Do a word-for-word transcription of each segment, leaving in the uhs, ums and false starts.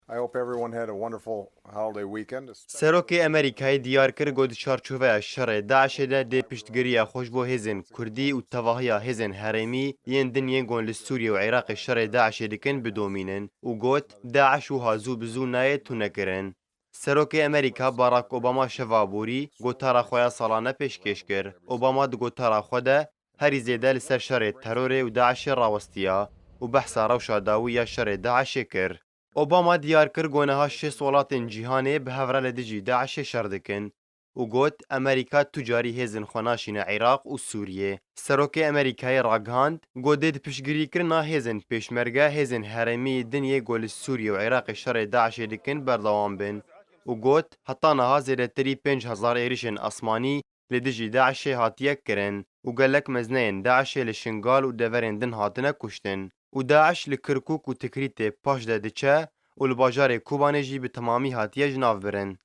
I hope everyone had a wonderful holiday weekend. Serokê Amerîkayê diyar kir ku di çarçoveya şerê DAIŞê de dê piştgiriya xwe ji bo hêzên Kurdî û tevahiya hêzên herêmî yên din yên ku li Sûriye û Iraqê şerê DAIŞê dikin bidomînin û got, DAIŞ wiha zû bi zû nayê tunekirin. Serokê Amerîka Barack Obama şeva borî gotara xwe ya salane pêşkêş kir. Obama di gotara xwe de herî zêde li ser şerê terorê û DAIŞê rawestiya û behsa rewşa dawî ya şerê DAIŞê kir. Obama diyar kir ku niha şêst welatên cîhanê bi hev re li dijî DAIŞê şer dikin û got, Amerîka tu carî hêzên xwe naşîne Iraq û Sûriyê. Serokê Amerîkayê ragihand ku dê di piştgirîkirina hêzên pêşmerge hêzên herêmî din yê ku li Sûriye û Iraqê şerê DAIŞê dikin berdewam bin û got, heta niha zêdetirî pênc hezar êrişên asmanî li dijî DAIŞê hatiye kirin û gelek mezneyên DAIŞê li Şingal û deverên din hatine kuştin û DAIŞ li Kirkûk û Tikrîtê paş de diçe û li bajarê Kobanê jî bi temamî hatiye ji nav birin.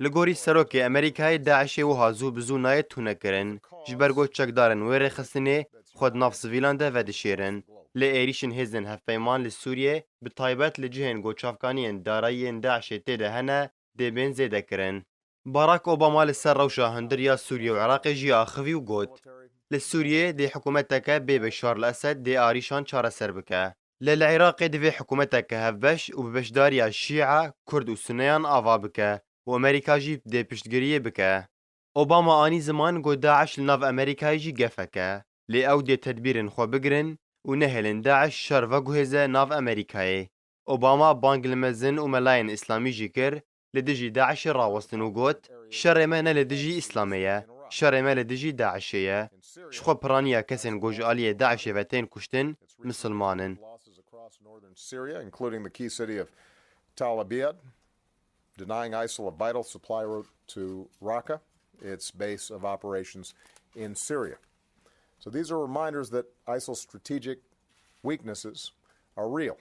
Li gorî serokê Amerîkayê DAIŞê wiha zû bi zû nayê tunekirin, ji ber ku çekdarên wê rêxistinê xwe di nav sivîlan de vedişêrin. Lê êrîşên hêzên hevpeyman li Sûriyê, bi taybet li cihên ku çavkaniyên darayî yên DAIŞê tê de hene, dê bên zêdekirin. Barack Obama li ser rewşa hundir ya Sûriye û Iraqê jî axivî û got, Li Sûriyê dê hikûmeteke bê Beşar li Esed dê arîşan çareser bike. Lê li Iraqê divê hikûmeteke hevbeş û bi beşdariya Şîa, Kurd û Suneyan ava bike û Amerîka jî dê piştgiriyê bike. Obama anî ziman ku DAIŞ li nav Amerîkayê jî gefek e, lê ew dê tedbîrên xwe bigirin û nehêlin DAIŞ şer veguhêze nav Amerîkayê. Obama bang li mezin û melayên îslamî jî kir, li dijî DAIŞê rawestin û got, Şerê me ne li dijî Îslamê ye, şerê me li dijî DAIŞê ye. Ji xwe piraniya kesên ku ji aliyê DAIŞê ve tên kuştin, misilman in. Losses across northern Syria, including the key city of Tal Abyad, denying ISIL a vital supply route to Raqqa, its base of operations in Syria. So these are reminders that ISIL's strategic weaknesses are real.